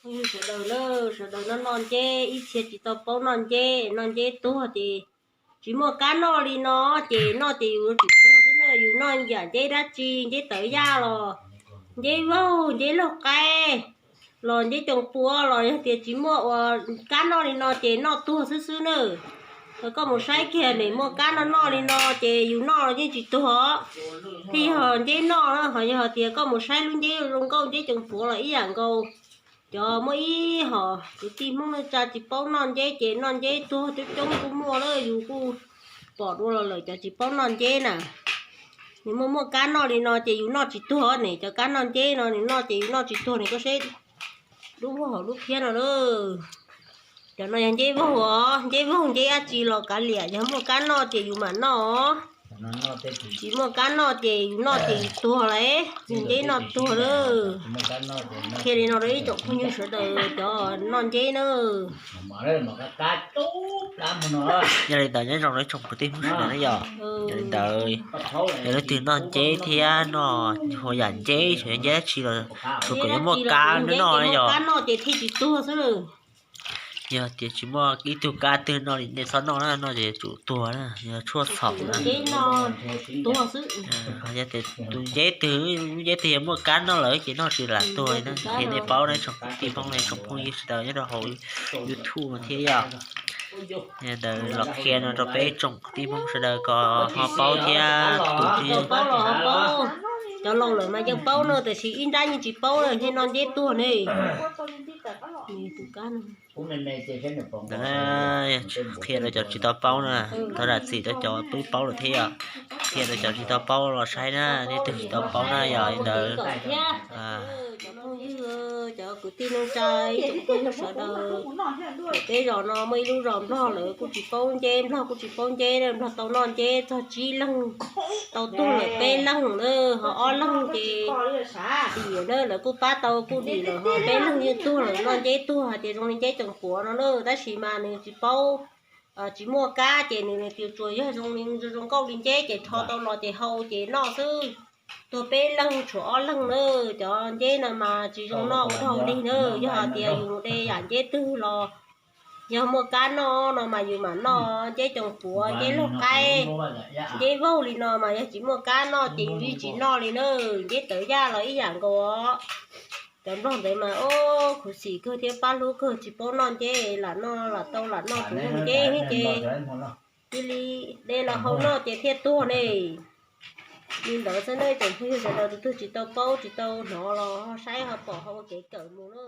Sawv daws, sawv daws noj noj nceb, ib txhia tsis tau paub noj nceb, noj nceb tuag ces tsis muaj kab noj li no, ces noj ces yus tsis tuag xwb na, yus noj yam nceb dab tsi, nceb tawv yaj los, nceb vaug, nceb laug qaib, los nceb coom puav los yog tias tsis muaj ua kab noj li no ces noj tuag xwb xwb na. Koj mus saib kiag nws muaj kab noj noj li no ces yus noj los yeej tsis tuag. Thiab yog nceb noj na, ho yog tias koj mus saib lub nceb zoo nkauj nceb coom puav los ib yam nkaus. Cov muaj ib hom kwv tij Hmoob neej tsa tsis paub noj nceb ces noj nceb tuag coob coob kuj muaj lawm, yus kuj pom dua los lawm cov tsis paub noj nceb na. Nws muaj muaj kab noj li no ces yus noj tsis tuag ne, cov kab noj nceb no nws noj ces yus noj tsis tuag ne, koj saib lub vaug hauv lub phiab no lawm. Cov no yog nceb vaug os, nceb vaug nceb dab tsi los kav liam, yog muaj kab noj ces yus mam noj. Tsis muaj kab noj ces yus noj ces yus tuag lawm, yog nceb noj tuag lawm. Qhia li no rau ib tsoom phooj ywg sawv daws cov noj nceb na. Yog li ntawd nyob zoo rau ib tsoom kwv tij Hmoob sawv daws na yom. Yog li ntawd, yog leej twg noj nceb thiab noj ua yam nceb, tsuas yog nceb dab tsi los tsuas kom yuav muaj kab noj na yom. Kab noj ces thiaj tsis tuag xwb. Yog tias tsis muaj ib tug kab twg noj li nej txhob noj na, noj ces tsum tuag na, yog tshuaj txhaum na. Yog tias tus nceb twg, nceb twg yog muaj kab noj lawm ces noj tsis lam tuag li na. Qhia nej paub na tsoom kwv tij Hmoob ne, tsoom phooj ywg sawv daws nyob rau hauv YouTube no thiab yom. Yog li ntawd los qhia no rau peb tsoom kwv tij Hmoob sawv daws kom ho paub thiab tus twg paub los ho paub. Cov laus lawm mas yeej paub no, tiam sis ib nrab yeej tsis paub, thiaj noj nceb tuag ne. Ntawd qhia rau cov tsis tau paub na, thov zam txim rau cov twb paub lawm thiab yom. Qhia rau cov tsis tau paub los saib na, nej twg tsis tau paub na yog li ntawd. Cov phooj ywg, cov kwv tij neej tsa, ib tsoom phooj ywg sawv daws, peb zos no muaj ib lub zos Nplog lawv kuj tsis paub nceb, Nplog kuj tsis paub nceb, Nplog tau noj nceb txog tsib leeg, tau tuag lawm peb leeg na, ho ob leeg ces dim na, lawv kuj pab tau kuj dim lawm, ho peb leeg yeej tuag lawm, noj nceb tuag hais tias zoo li nceb coom puav no na, tab sis mas nws tsis paub, tsis muaj kab ces nws tias tsuas yog zoo li zoo nkauj li nceb ces rho tau los ces hau ces noj xwb. Tuag peb leeg tshuav ob leeg na, cov nceb no mas tsis zoo noj ua dhau li na, yog hais tias yus de yam nceb twg los yog muaj kab noj no mas yus mam noj, nceb coom puav, nceb laug qaib, nceb vaug li no mas yog tsis muaj kab noj ces yus yeej tsis noj li na, nceb tawv yaj los ib yam nkaus. Cov Nplog ntawd mas ub khuv xim kawg thiab pab hlub kawg, tsis paub noj nceb, lam noj lam tau lam noj tus nceb ces cia li de los hau noj ces thiaj tuag ne. Li ntawd xwb nej tsoom phooj ywg sawv daws, tus twg tsis tau paub tsis tau hnov los ho saib ho pom ho ua kev kawm mus na.